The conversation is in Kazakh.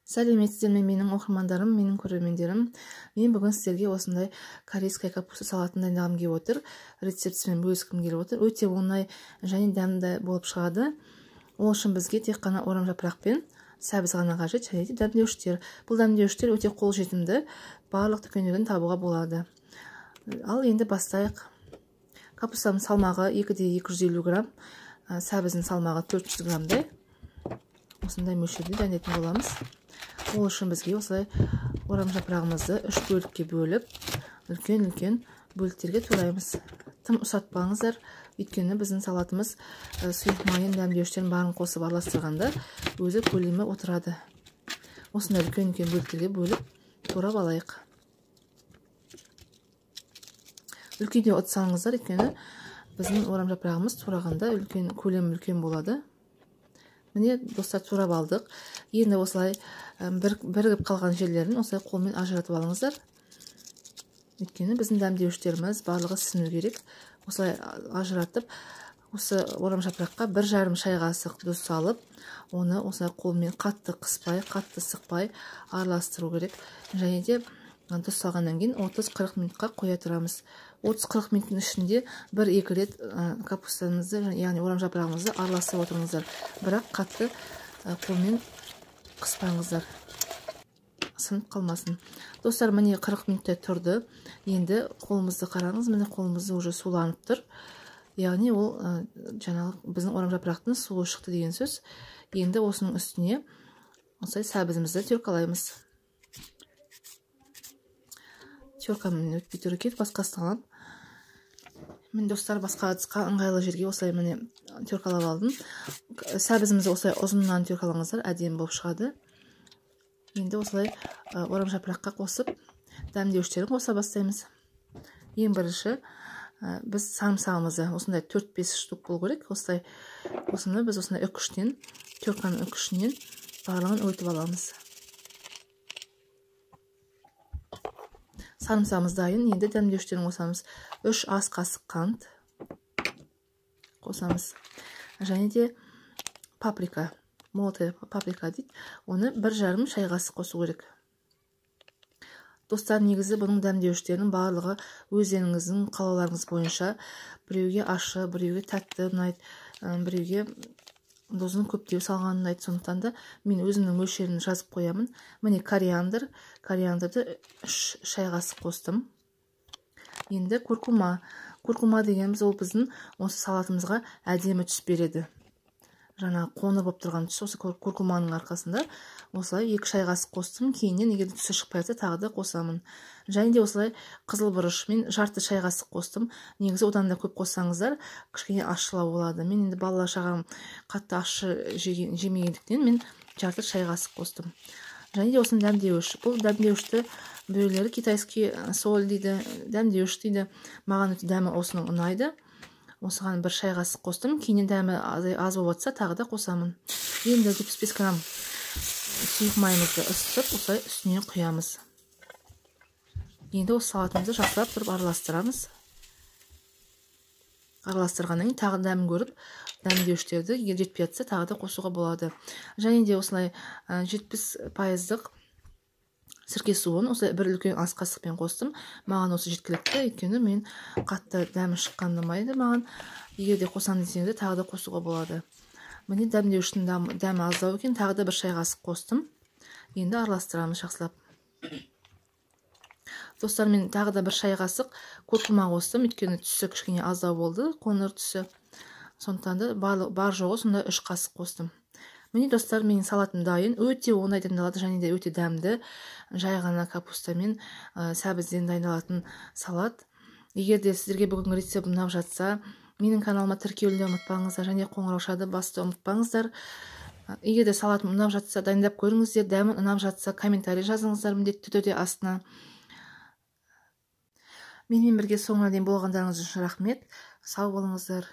Сәлеметсіздер ме, менің оқырмандарым, менің көрермендерім. Мен бүгін сіздерге осындай корейская капуста салатын дайындағым келіп отыр. Рецептісімен бөліскім келіп отыр. Өте оңай және дәмді болып шығады. Ол үшін бізге тек қана орам жапырақ пен сәбіз ғана қажет, және де дәмдеуіштер. Бұл дәмдеуіштер өте қолжетімді, барлық дүкендерден табуға болады. Ал енді бастайық. Капустаның салмағы 2,250 грамм, сәбіздің салмағы 400 граммдай. Осындай мөлшерде дайындайтын боламыз. Ол үшін бізге осылай орам жапырағымызды үш бөлікке бөліп, үлкен-үлкен бөліктерге тураймыз. Тым ұсатпаңыздар, өйткені біздің салатымыз сұйық майын, дәмдеуіштерін барын қосып араластырғанда өзі көлемі отырады. Осындай үлкен-үлкен бөліктерге бөліп турап алайық. Үлкендеу ұтсаңыздар, өйткені біздің орам жапырағымыз турағанда үлкен көлемі үлкен болады. Міне, достар, турап алдық. Енді осылай бірігіп қалған жерлерін осылай қолмен ажыратып алыңыздар. Өйткені біздің дәмдеуіштеріміз барлығы сіну керек. Осылай ажыратып, осы орам жапыраққа 1,5 шай қасық тұз салып, оны осылай қолмен қатты қыспай, қатты сықпай араластыру керек. Және де тұз салғаннан кейін 30-40 минутқа қоя тұрамыз. 30-40 минуттың ішінде 1-2 рет капустамызды, яғни орам жапырағымызды араластырып отырыңыздар. Бірақ қатты қолмен қыспаңыздар, сынып қалмасын. Достар, міне 40 минуттай тұрды. Енді қолымызды қараңыз, міне қолымызды уже суланып тұр. Яғни ол жаңағы біздің орам жапырақтың суы шықты деген сөз. Енді осының үстіне осылай сәбізімізді теркалаймыз. Теркамен өтпей тұр екен, басқасын аламын. Мен, достар, басқа ыдысқа ыңғайлы жерге осылай міне теркалап алдым. Сәбізімізді осылай ұзыннан теркалаңыздар, әдемі болып шығады. Енді осылай орам жапыраққа қосып, дәмдеуіштерін қоса бастаймыз. Ең бірінші біз сарымсағымызды осындай 4-5 штук болу керек. Осылай осыны біз осындай үкіштен, терканың үкішінен барлығын өтіп аламыз. Сарымсағымыз дайын. Енді дәмдеуіштерін қосамыз. 3 ас қасық қант қосамыз. Және де паприка, молотая паприка дейді. Оны 1,5 шай қасық қосу керек. Достар, негізі бұның дәмдеуіштерінің барлығы өздеріңіздің қалауларыңыз бойынша. Біреуге ащы, біреуге тәтті ұнайды, біреуге тұзын көптеу салған ұнайды. Сондықтан да мен өзімнің мөлшерін жазып қоямын. Міне кориандр, кориандрды 3 шай қасық қостым. Енді куркума. Куркума дегеніміз ол біздің осы салатымызға әдемі түс береді. Жаңа қоңыр болып тұрған түс осы куркуманың арқасында. Осылай 2 шай қасық қостым. Кейіннен егер түсі шықпай жатса тағы да қосамын. Және де осылай қызыл бұрыш мен жарты шай қасық қостым. Негізі одан да көп қоссаңыздар кішкене ащылау болады. Мен енді балалар шағам қатты ащы жемегендіктен мен жарты шай қасық қостым. Және де осыны дәмдеуіш. Бұл дәмдеуішті біреулері китайский соль дейді, дәмдеуіш дейді. Маған өте дәмі осының ұнайды. Осыған 1 шай қасық қостым. Кейіннен дәмі аз болып жатса тағы да қосамын. Енді 75 грамм сұйық майымызды ысытып, осылай үстіне құямыз. Енді осы салатымызды жақсылап тұрып араластырамыз. Араластырғаннан кейін тағы дәмін көріп, дәмдеуіштерді егер жетпей жатса тағы да қосуға болады. Және де осылай 70%-лық сірке суын осылай бір үлкен ас қасықпен қостым. Маған осы жеткілікті, өйткені мен қатты дәмі шыққан ұнамайды маған. Егер де қосамын десеңіздер тағы да қосуға болады. Міне дәмдеуіштің дәмі аздау екен, тағы да 1 шай қасық қостым. Енді араластырамыз жақсылап. Достар, мен тағы да 1 шай қасық куркума қостым, өйткені түсі кішкене аздау болды, қоңыр түсі. Сондықтан да бар жоғы сонда 3 қасық қостым. Міне, достар, менің салатым дайын. Өте оңай дайындалады және де өте дәмді. Жай ғана капустамен, сәбізден дайындалатын салат. Егер де сіздерге бүгінгі рецепт ұнап жатса, менің каналыма тіркелуді ұмытпаңыздар және қоңыраушаны басуды ұмытпаңыздар. Егер де салатым ұнап жатса, дайындап көріңіздер. Дәмі ұнап жатса, комментарий жазыңыздар міндетті түрде астына. Менімен бірге соңына дейін болғандарыңыз үшін рахмет. Сау болыңыздар.